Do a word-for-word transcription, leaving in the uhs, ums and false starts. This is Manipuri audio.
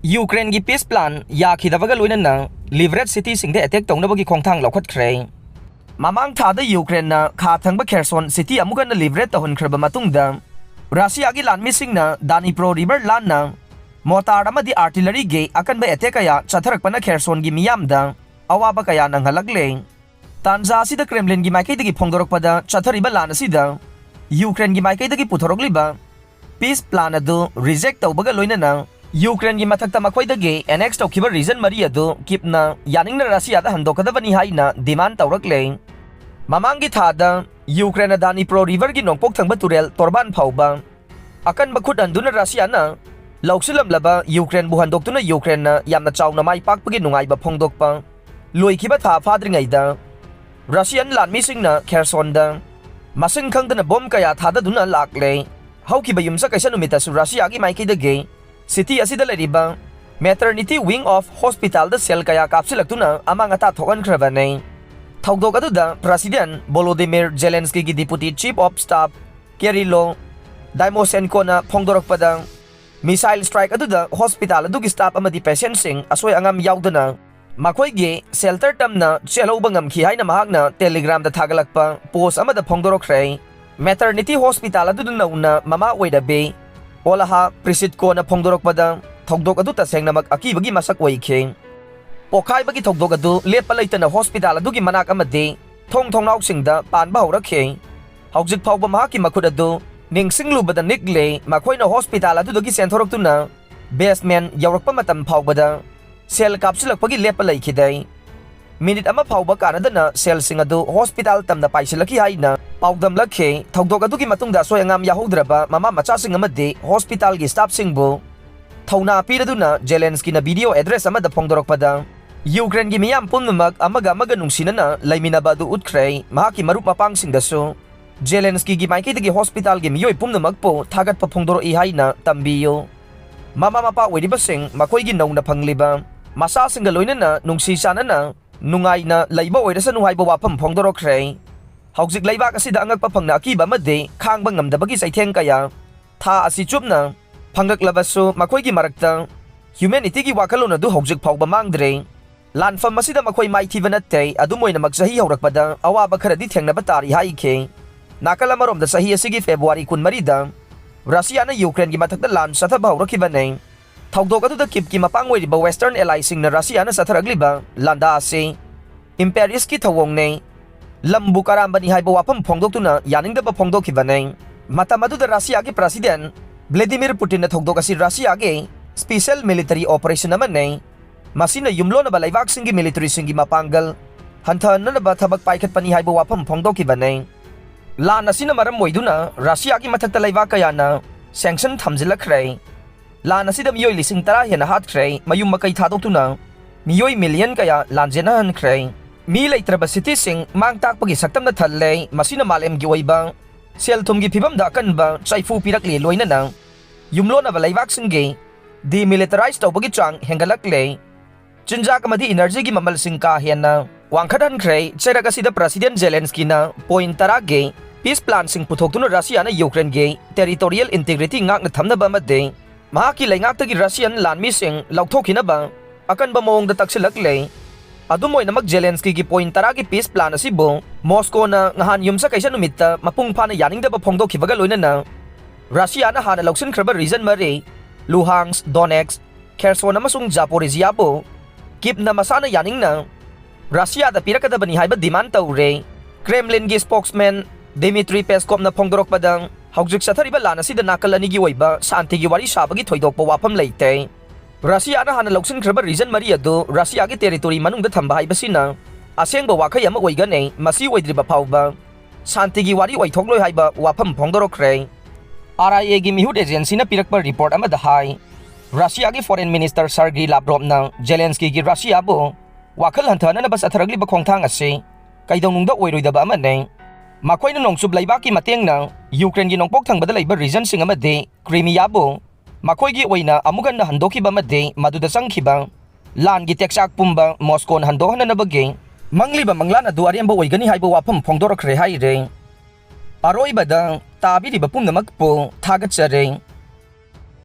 ꯌꯨꯀ꯭ꯔꯦꯟꯒꯤ peace plan ꯌꯥꯈꯤꯗꯕꯒ ꯂꯣꯏꯅꯅ liberate cityꯁꯤꯡꯗ attack ꯇꯧꯅꯕꯒꯤ ꯈꯣꯡꯊꯥꯡ ꯂꯧꯈꯠꯈ꯭ꯔꯦ꯫ ꯃꯃꯥꯡ ꯊꯥꯗ ꯌꯨꯀ꯭ꯔꯦꯟꯅ ꯈꯥ ꯊꯪꯕ ꯈꯦꯔꯁꯣꯟ city ꯑꯃꯨꯛ ꯍꯟꯅ liberate ꯇꯧꯍꯟꯈ꯭ꯔꯕ ꯃꯇꯨꯡꯗ, ꯔꯁꯤꯌꯥꯒꯤ ꯂꯥꯟꯃꯤꯁꯤꯡꯅ ꯗꯥꯅꯤꯄ꯭ꯔꯣ river ꯂꯥꯟꯅ mortar ꯑꯃꯗꯤ artilleryꯒꯤ ꯑꯀꯟꯕ attack ꯀꯌꯥ ꯆꯠꯊꯔꯛꯄꯅ ꯈꯦꯔꯁꯣꯟꯒꯤ ꯃꯤꯌꯥꯝꯗ ꯑꯋꯥꯕ ꯀꯌꯥ ꯅꯪꯍꯜꯂꯛꯂꯦ꯫ ꯇꯥꯟꯖꯥ ꯑꯁꯤꯗ ꯀ꯭ꯔꯦꯝꯂꯤꯟꯒꯤ ꯃꯥꯏꯀꯩꯗꯒꯤ ꯐꯣꯡꯗꯣꯔꯛꯄꯗ, ꯆꯠꯊꯔꯤꯕ ꯂꯥꯟ ꯑꯁꯤꯗ ꯌꯨꯀ꯭ꯔꯦꯟꯒꯤ ꯃꯥꯏꯀꯩꯗꯒꯤ ꯄꯨꯊꯣꯔꯛꯂꯤꯕ peace plan ꯑꯗꯨ reject ꯇꯧꯕꯒ ꯂꯣꯏꯅꯅ, ꯌꯨꯀ꯭ꯔꯦꯟꯒꯤ ꯃꯊꯛꯇ ꯃꯈꯣꯏꯗꯒꯤ annex ꯇꯧꯈꯤꯕ region ꯃꯔꯤ ꯑꯗꯨ ꯀꯤꯞꯅ ꯌꯥꯅꯤꯡꯅ ꯔꯁꯤꯌꯥꯗ ꯍꯟꯗꯣꯛꯀꯗꯕꯅꯤ ꯍꯥꯏꯅ demand ꯇꯧꯔꯛꯂꯦ꯫ ꯃꯃꯥꯡꯒꯤ ꯊꯥꯗ ꯌꯨꯀ꯭ꯔꯦꯟꯅ ꯗꯥꯅꯤꯄ꯭ꯔꯣ riverꯒꯤ ꯅꯣꯡꯄꯣꯛ ꯊꯪꯕ ꯇꯨꯔꯦꯜ ꯇꯣꯔꯕꯥꯟ ꯐꯥꯎꯕ ꯑꯀꯟꯕ ꯈꯨꯠ ꯍꯟꯗꯨꯅ ꯔꯁꯤꯌꯥꯅ ꯂꯧꯁꯤꯜꯂꯝꯂꯕ ꯌꯨꯀ꯭ꯔꯦꯟꯕꯨ ꯍꯟꯗꯣꯛꯇꯨꯅ ꯌꯨꯀ꯭ꯔꯦꯟꯅ ꯌꯥꯝꯅ ꯆꯥꯎꯅ ꯃꯥꯏ ꯄꯥꯛꯄꯒꯤ ꯅꯨꯡꯉꯥꯏꯕ ꯐꯣꯡꯗꯣꯛꯄ ꯂꯣꯏꯈꯤꯕ ꯊꯥ ꯐꯥꯗ꯭ꯔꯤꯉꯩꯗ, ꯔꯁꯤꯌꯥꯟ ꯂꯥꯟꯃꯤꯁꯤꯡꯅ ꯈꯦꯔꯁꯣꯟꯗ ꯃꯁꯤꯡ ꯈꯪꯗꯅ ꯕꯣꯝ ꯀꯌꯥ ꯊꯥꯗꯗꯨꯅ ꯂꯥꯛꯂꯦ꯫ ꯍꯧꯈꯤꯕ ꯌꯨꯝꯁꯀꯩꯁ ꯅꯨꯃꯤꯠꯇꯁꯨ ꯔꯁꯤꯌꯥꯒꯤ ꯃꯥꯏꯀꯩꯗꯒꯤ city ꯑꯁꯤꯗ ꯂꯩꯔꯤꯕ maternity wing of hospitalꯗ shell ꯀꯌꯥ ꯀꯥꯞꯁꯤꯜꯂꯛꯇꯨꯅ ꯑꯃꯥꯡ ꯑꯇꯥ ꯊꯣꯛꯍꯟꯈ꯭ꯔꯕꯅꯤ꯫ ꯊꯧꯗꯣꯛ ꯑꯗꯨꯗ President Volodymyr Zelenskyꯒꯤ Deputy Chief of Staff Kyrylo Tymoshenkoꯅ ꯐꯣꯡꯗꯣꯔꯛꯄꯗ, missile strike ꯑꯗꯨꯗ hospital ꯑꯗꯨꯒꯤ staff ꯑꯃꯗꯤ patientꯁꯤꯡ ꯑꯁꯣꯏ ꯑꯉꯥꯝ ꯌꯥꯎꯗꯅ ꯃꯈꯣꯏꯒꯤ shelter ꯇꯝꯅ ꯆꯦꯜꯍꯧꯕ ꯉꯝꯈꯤ ꯍꯥꯏꯅ ꯃꯍꯥꯛꯅ Telegramꯗ ꯊꯥꯒꯠꯂꯛꯄ post ꯑꯃꯗ ꯐꯣꯡꯗꯣꯔꯛꯈ꯭ꯔꯦ꯫ Maternity hospital ꯑꯗꯨꯗ ꯅꯧꯅ ꯃꯃꯥ ꯑꯣꯏꯔꯕꯤ ꯑꯣꯂꯥꯍꯥ ꯄ꯭ꯔꯤꯁꯤꯠꯀꯣꯅ ꯐꯣꯡꯗꯣꯔꯛꯄꯗ, ꯊꯧꯗꯣꯛ ꯑꯗꯨ ꯇꯁꯦꯡꯅꯃꯛ ꯑꯀꯤꯕꯒꯤ ꯃꯁꯛ ꯑꯣꯏꯈꯤ꯫ ꯄꯣꯈꯥꯏꯕꯒꯤ ꯊꯧꯗꯣꯛ ꯑꯗꯨ ꯂꯦꯞꯄ ꯂꯩꯇꯅ hospital ꯑꯗꯨꯒꯤ ꯃꯅꯥꯛ ꯑꯃꯗꯤ ꯊꯣꯡ ꯊꯣꯡꯅꯥꯎꯁꯤꯡꯗ ꯄꯥꯟꯕ ꯍꯧꯔꯛꯈꯤ꯫ ꯍꯧꯖꯤꯛ ꯐꯥꯎꯕ ꯃꯍꯥꯛꯀꯤ ꯃꯈꯨꯠ ꯑꯗꯨ ꯅꯤꯡꯁꯤꯡꯂꯨꯕꯗ ꯅꯤꯛꯂꯦ꯫ ꯃꯈꯣꯏꯅ hospital ꯑꯗꯨꯗꯒꯤ ꯆꯦꯟꯊꯣꯔꯛꯇꯨꯅ basement ꯌꯧꯔꯛꯄ ꯃꯇꯝ ꯐꯥꯎꯕꯗ shell ꯀꯥꯞꯁꯤꯜꯂꯛꯄꯒꯤ ꯂꯦꯞꯄ ꯂꯩꯈꯤꯗꯦ꯫ Minute ꯑꯃ ꯐꯥꯎꯕ ꯀꯥꯟꯅꯗꯅ shellꯁꯤꯡ ꯑꯗꯨ hospital ꯇꯝꯅ ꯄꯥꯏꯁꯤꯜꯂꯛꯈꯤ ꯍꯥꯏꯅ ꯄꯥꯎꯗꯝꯂꯛꯈꯤ꯫ ꯊꯧꯗꯣꯛ ꯑꯗꯨꯒꯤ ꯃꯇꯨꯡꯗ ꯑꯁꯣꯏ ꯑꯉꯥꯝ ꯌꯥꯍꯧꯗ꯭ꯔꯕ ꯃꯃꯥ ꯃꯆꯥꯁꯤꯡ ꯑꯃꯗꯤ hospitalꯒꯤ staffꯁꯤꯡꯕꯨ ꯊꯧꯅꯥ ꯄꯤꯔꯗꯨꯅ Zelenskyꯅ video address ꯑꯃꯗ ꯐꯣꯡꯗꯣꯔꯛꯄꯗ, ꯌꯨꯀ꯭ꯔꯦꯟꯒꯤ ꯃꯤꯌꯥꯝ ꯄꯨꯝꯅꯃꯛ ꯑꯃꯒ ꯑꯃꯒ ꯅꯨꯡꯁꯤꯅꯅ ꯂꯩꯃꯤꯟꯅꯕ ꯑꯗꯨ ꯎꯠꯈ꯭ꯔꯦ꯫ ꯃꯍꯥꯛꯀꯤ ꯃꯔꯨꯞ ꯃꯄꯥꯡꯁꯤꯡꯗꯁꯨ Zelenskyꯒꯤ ꯃꯥꯏꯀꯩꯗꯒꯤ hospitalꯒꯤ ꯃꯤꯑꯣꯏ ꯄꯨꯝꯅꯃꯛꯄꯨ ꯊꯥꯒꯠꯄ ꯐꯣꯡꯗꯣꯔꯛꯏ ꯍꯥꯏꯅ ꯇꯝꯕꯤꯌꯨ꯫ ꯃꯃꯥ ꯃꯄꯥ ꯑꯣꯏꯔꯤꯕꯁꯤꯡ ꯃꯈꯣꯏꯒꯤ ꯅꯧꯅ ꯐꯪꯂꯤꯕ ꯃꯆꯥꯁꯤꯡꯒ ꯂꯣꯏꯅꯅ ꯅꯨꯡꯁꯤ ꯆꯥꯟꯅꯅ ꯅꯨꯡꯉꯥꯏꯅ ꯂꯩꯕ ꯑꯣꯏꯔꯁꯅꯨ ꯍꯥꯏꯕ ꯋꯥꯐꯝ ꯐꯣꯡꯗꯣꯔꯛꯈ꯭ꯔꯦ꯫ ꯍꯧꯖꯤꯛ ꯂꯩꯕꯥꯛ ꯑꯁꯤꯗ ꯑꯉꯛꯄ ꯐꯪꯅ ꯑꯀꯤꯕ ꯑꯃꯗꯤ ꯈꯥꯡꯕ ꯉꯝꯗꯕꯒꯤ ꯆꯩꯊꯦꯡ ꯀꯌꯥ ꯊꯥ ꯑꯁꯤ ꯆꯨꯞꯅ ꯐꯪꯂꯛꯂꯕꯁꯨ, ꯃꯈꯣꯏꯒꯤ ꯃꯔꯛꯇ ꯍ꯭ꯌꯨꯃꯦꯅꯤꯇꯤꯒꯤ ꯋꯥꯈꯜꯂꯣꯟ ꯑꯗꯨ ꯍꯧꯖꯤꯛ ꯐꯥꯎꯕ ꯃꯥꯡꯗ꯭ꯔꯦ꯫ ꯂꯥꯟꯐꯝ ꯑꯁꯤꯗ ꯃꯈꯣꯏ ꯃꯥꯏꯊꯤꯕ ꯅꯠꯇꯦ, ꯑꯗꯨꯝ ꯑꯣꯏꯅꯃꯛ ꯆꯍꯤ ꯍꯧꯔꯛꯄꯗ ꯑꯋꯥꯕ ꯈꯔꯗꯤ ꯊꯦꯡꯅꯕ ꯇꯥꯔꯤ ꯍꯥꯏꯈꯤ꯫ ꯅꯥꯀꯜ ꯑꯃꯔꯣꯝꯗ ꯆꯍꯤ ꯑꯁꯤꯒꯤ ꯐꯦꯕ꯭ꯔꯨꯋꯥꯔꯤ ꯀꯨꯟꯃꯔꯤꯗ ꯔꯁꯤꯌꯥꯅ ꯌꯨꯀ꯭ꯔꯦꯟꯒꯤ ꯃꯊꯛꯇ ꯂꯥꯟ ꯆꯠꯊꯕ ꯍꯧꯔꯛꯈꯤꯕꯅꯤ꯫ ꯊꯧꯗꯣꯛ ꯑꯗꯨꯗ ꯀꯤꯞꯀꯤ ꯃꯄꯥꯡ ꯑꯣꯏꯔꯤꯕ ꯋꯦꯁꯇꯔꯟ ꯑꯦꯂꯥꯏꯁꯤꯡꯅ ꯔꯁꯤꯌꯥꯅ ꯆꯠꯊꯔꯛꯂꯤꯕ ꯂꯥꯟꯗꯥ ꯑꯁꯤ ꯏꯝꯄꯦꯔꯤꯌꯁꯀꯤ ꯊꯧꯑꯣꯡꯅꯤ, ꯂꯝꯕꯨ ꯀꯔꯥꯝꯕꯅꯤ ꯍꯥꯏꯕ ꯋꯥꯐꯝ ꯐꯣꯡꯗꯣꯛꯇꯨꯅ ꯌꯥꯅꯤꯡꯗꯕ ꯐꯣꯡꯗꯣꯛꯈꯤꯕꯅꯤ꯫ ꯃꯇꯝ ꯑꯗꯨꯗ ꯔꯁꯤꯌꯥꯒꯤ ꯄ꯭ꯔꯁꯤꯗꯦꯟ ꯚ꯭ꯂꯦꯗꯤꯃꯤꯔ ꯄꯨꯇꯤꯟꯅ ꯊꯧꯗꯣꯛ ꯑꯁꯤ ꯔꯁꯤꯌꯥꯒꯤ ꯁ꯭ꯄꯦꯁꯤꯌꯦꯜ ꯃꯤꯂꯤꯇꯔꯤ ꯑꯣꯄꯔꯦꯁꯟ ꯑꯃꯅꯤ, ꯃꯁꯤꯅ ꯌꯨꯝꯂꯣꯟꯅꯕ ꯂꯩꯕꯥꯛꯁꯤꯡꯒꯤ ꯃꯤꯂꯤꯇꯔꯤꯁꯤꯡꯒꯤ ꯃꯄꯥꯡꯒꯜ ꯍꯟꯊꯍꯟꯅꯅꯕ ꯊꯕꯛ ꯄꯥꯏꯈꯠꯄꯅꯤ ꯍꯥꯏꯕ ꯋꯥꯐꯝ ꯐꯣꯡꯗꯣꯛꯈꯤꯕꯅꯤ꯫ ꯂꯥꯟ ꯑꯁꯤꯅ ꯃꯔꯝ ꯑꯣꯏꯗꯨꯅ ꯔꯁꯤꯌꯥꯒꯤ ꯃꯊꯛꯇ ꯂꯩꯕꯥꯛ ꯀꯌꯥꯅ ꯁꯦꯡꯁꯟ ꯊꯝꯖꯤꯜꯂꯛꯈ꯭ꯔꯦ꯫ ꯂꯥꯟ ꯑꯁꯤꯗ ꯃꯤꯑꯣꯏ ꯂꯤꯁꯤꯡ ꯇꯔꯥ ꯍꯦꯟꯅ ꯍꯥꯠꯈ꯭ꯔꯦ, ꯃꯌꯨꯝ ꯃꯀꯩ ꯊꯥꯗꯣꯛꯇꯨꯅ ꯃꯤꯑꯣꯏ ꯃꯤꯂꯤꯌꯟ ꯀꯌꯥ ꯂꯥꯟꯖꯦꯟꯅꯍꯟꯈ꯭ꯔꯦ꯫ ꯃꯤ ꯂꯩꯇ꯭ꯔꯕ ꯁꯤꯇꯤꯁꯤꯡ ꯃꯥꯡ ꯇꯥꯛꯄꯒꯤ ꯁꯛꯇꯝꯅ ꯊꯜꯂꯦ, ꯃꯁꯤꯅ ꯃꯥꯂꯦꯝꯒꯤ ꯑꯣꯏꯕ ꯁꯦꯜ ꯊꯨꯝꯒꯤ ꯐꯤꯕꯝꯗ ꯑꯀꯟꯕ ꯆꯩꯐꯨ ꯄꯤꯔꯛꯂꯤ, ꯂꯣꯏꯅꯅ ꯌꯨꯝꯂꯣꯟꯅꯕ ꯂꯩꯕꯥꯛꯁꯤꯡꯒꯤ ꯗꯤꯃꯤꯂꯤꯇꯔꯥꯏꯖ ꯇꯧꯕꯒꯤ ꯆꯥꯡ ꯍꯦꯟꯒꯠꯂꯛꯂꯦ꯫ ꯆꯤꯟꯖꯥꯛ ꯑꯃꯗꯤ ꯏꯅꯔꯖꯤꯒꯤ ꯃꯃꯜꯁꯤꯡ ꯀꯥ ꯍꯦꯟꯅ ꯋꯥꯡꯈꯠꯍꯟꯈ꯭ꯔꯦ꯫ ꯆꯩꯔꯛ ꯑꯁꯤꯗ ꯄ꯭ꯔꯁꯤꯗꯦꯟ ꯖꯦꯂꯦꯟꯁꯀꯤꯅ ꯄꯣꯏꯟꯠ ꯇꯔꯥꯒꯤ ꯄꯤꯁ ꯄ꯭ꯂꯥꯟꯁꯤꯡ ꯄꯨꯊꯣꯛꯇꯨꯅ ꯔꯁꯤꯌꯥꯅ ꯌꯨꯀ꯭ꯔꯦꯟꯒꯤ ꯇꯦꯔꯤꯇꯣꯔꯤꯌꯦꯜ ꯏꯟꯇꯤꯒ꯭ꯔꯤꯇꯤ ꯉꯥꯛꯅ ꯊꯝꯅꯕ ꯑꯃꯗꯤ ꯃꯍꯥꯛꯀꯤ ꯂꯩꯉꯥꯛꯇꯒꯤ ꯔꯁꯤꯌꯥꯟ ꯂꯥꯟꯃꯤꯁꯤꯡ ꯂꯧꯊꯣꯛꯈꯤꯅꯕ ꯑꯀꯟꯕ ꯃꯑꯣꯡꯗ ꯇꯛꯁꯤꯜꯂꯛꯂꯦ꯫ ꯑꯗꯨꯝ ꯑꯣꯏꯅꯃꯛ, ꯖꯦꯂꯦꯟꯁꯀꯤꯒꯤ ꯄꯣꯏꯟꯠ ꯇꯔꯥꯒꯤ ꯄꯤꯁ ꯄ꯭ꯂꯥꯟ ꯑꯁꯤꯕꯨ ꯃꯣꯁꯀꯣꯅ ꯅꯍꯥꯟ ꯌꯨꯝꯁꯀꯩꯁ ꯅꯨꯃꯤꯠꯇ ꯃꯄꯨꯡ ꯐꯥꯅ ꯌꯥꯅꯤꯡꯗꯕ ꯐꯣꯡꯗꯣꯛꯈꯤꯕꯒ ꯂꯣꯏꯅꯅ ꯔꯁꯤꯌꯥꯅ ꯍꯥꯟꯅ ꯂꯧꯁꯤꯟꯈ꯭ꯔꯕ ꯔꯤꯖꯟ ꯃꯔꯤ, ꯂꯨꯍꯥꯟꯁ, ꯗꯣꯅꯦꯠꯁ, ꯈꯦꯔꯁꯣꯟ ꯑꯃꯁꯨꯡ ꯖꯥꯄꯣꯔꯤꯖꯤꯌꯥꯕꯨ ꯀꯤꯞꯅ ꯃꯁꯥꯅ ꯌꯥꯅꯤꯡꯅ ꯔꯁꯤꯌꯥꯗ ꯄꯤꯔꯛꯀꯗꯕꯅꯤ ꯍꯥꯏꯕ ꯗꯤꯃꯥꯟ ꯇꯧꯔꯦ꯫ ꯀ꯭ꯔꯦꯝꯂꯤꯟꯒꯤ ꯁ꯭ꯄꯣꯛꯁꯃꯦꯟ ꯗꯤꯃꯤꯇ꯭ꯔꯤ ꯄꯦꯁꯀꯣꯞꯅ ꯐꯣꯡꯗꯣꯔꯛꯄꯗ, ꯍꯧꯖꯤꯛ ꯆꯠꯊꯔꯤꯕ ꯂꯥꯟ ꯑꯁꯤꯗ ꯅꯥꯀꯜ ꯑꯅꯤꯒꯤ ꯑꯣꯏꯕ ꯁꯥꯟꯇꯤꯒꯤ ꯋꯥꯔꯤ ꯁꯥꯕꯒꯤ ꯊꯣꯏꯗꯣꯛꯄ ꯋꯥꯐꯝ ꯂꯩꯇꯦ꯫ ꯔꯁꯤꯌꯥꯅ ꯍꯥꯟꯅ ꯂꯧꯁꯤꯟꯈ꯭ꯔꯕ ꯔꯤꯖꯟ ꯃꯔꯤ ꯑꯗꯨ ꯔꯁꯤꯌꯥꯒꯤ ꯇꯦꯔꯤꯇꯣꯔꯤ ꯃꯅꯨꯡꯗ ꯊꯝꯕ ꯍꯥꯏꯕꯁꯤꯅ ꯑꯁꯦꯡꯕ ꯋꯥꯈꯩ ꯑꯃ ꯑꯣꯏꯒꯅꯤ, ꯃꯁꯤ ꯑꯣꯏꯗ꯭ꯔꯤꯕ ꯐꯥꯎꯕ ꯁꯥꯟꯇꯤꯒꯤ ꯋꯥꯔꯤ ꯑꯣꯏꯊꯣꯛꯂꯣꯏ ꯍꯥꯏꯕ ꯋꯥꯐꯝ ꯐꯣꯡꯗꯣꯔꯛꯈ꯭ꯔꯦ꯫ ꯑꯥꯔ ꯑꯥꯏ ꯑꯦꯒꯤ ꯃꯤꯍꯨꯠ ꯑꯦꯖꯦꯟꯁꯤꯅ ꯄꯤꯔꯛꯄ ꯔꯤꯄꯣꯔꯠ ꯑꯃꯗ ꯍꯥꯏ, ꯔꯁꯤꯌꯥꯒꯤ ꯐꯣꯔꯦꯟ ꯃꯤꯅꯤꯁꯇꯔ ꯁꯔꯒꯤ ꯂꯥꯕ꯭ꯔꯣꯞꯅ ꯖꯦꯂꯦꯟꯁꯀꯤꯒꯤ ꯔꯁꯤꯌꯥꯕꯨ ꯋꯥꯈꯜ ꯍꯟꯊꯍꯟꯅꯕ ꯆꯠꯊꯔꯛꯂꯤꯕ ꯈꯣꯡꯊꯥꯡ ꯑꯁꯤ ꯀꯩꯗꯧꯅꯨꯡꯗ ꯑꯣꯏꯔꯣꯏꯗꯕ ꯑꯃꯅꯤ꯫ ꯃꯈꯣꯏꯅ ꯅꯣꯡꯆꯨꯞ ꯂꯩꯕꯥꯛꯀꯤ ꯃꯇꯦꯡꯅ ꯌꯨꯀ꯭ꯔꯦꯟꯒꯤ ꯅꯣꯡꯄꯣꯛ ꯊꯪꯕꯗ ꯂꯩꯕ ꯔꯤꯖꯟꯁꯤꯡ ꯑꯃꯗꯤ ꯀ꯭ꯔꯤꯃꯤꯌꯥꯕꯨ ꯃꯈꯣꯏꯒꯤ ꯑꯣꯏꯅ ꯑꯃꯨꯛ ꯍꯟꯅ ꯍꯟꯗꯣꯛꯈꯤꯕ ꯑꯃꯗꯤ ꯃꯗꯨꯗ ꯆꯪꯈꯤꯕ ꯂꯥꯟꯒꯤ ꯇꯦꯛꯆꯥꯛ ꯄꯨꯝꯕ ꯃꯣꯁꯀꯣꯅ ꯍꯟꯗꯣꯛꯍꯟꯅꯅꯕꯒꯤ ꯃꯪꯂꯤꯕ ꯃꯪꯂꯥꯟ ꯑꯗꯨ ꯑꯔꯦꯝꯕ ꯑꯣꯏꯒꯅꯤ ꯍꯥꯏꯕ ꯋꯥꯐꯝ ꯐꯣꯡꯗꯣꯔꯛꯈ꯭ꯔꯦ ꯍꯥꯏꯔꯦ꯫ ꯑꯔꯣꯏꯕꯗ ꯇꯥꯕꯤꯔꯤꯕ ꯄꯨꯝꯅꯃꯛꯄꯨ ꯊꯥꯒꯠꯆꯔꯤ꯫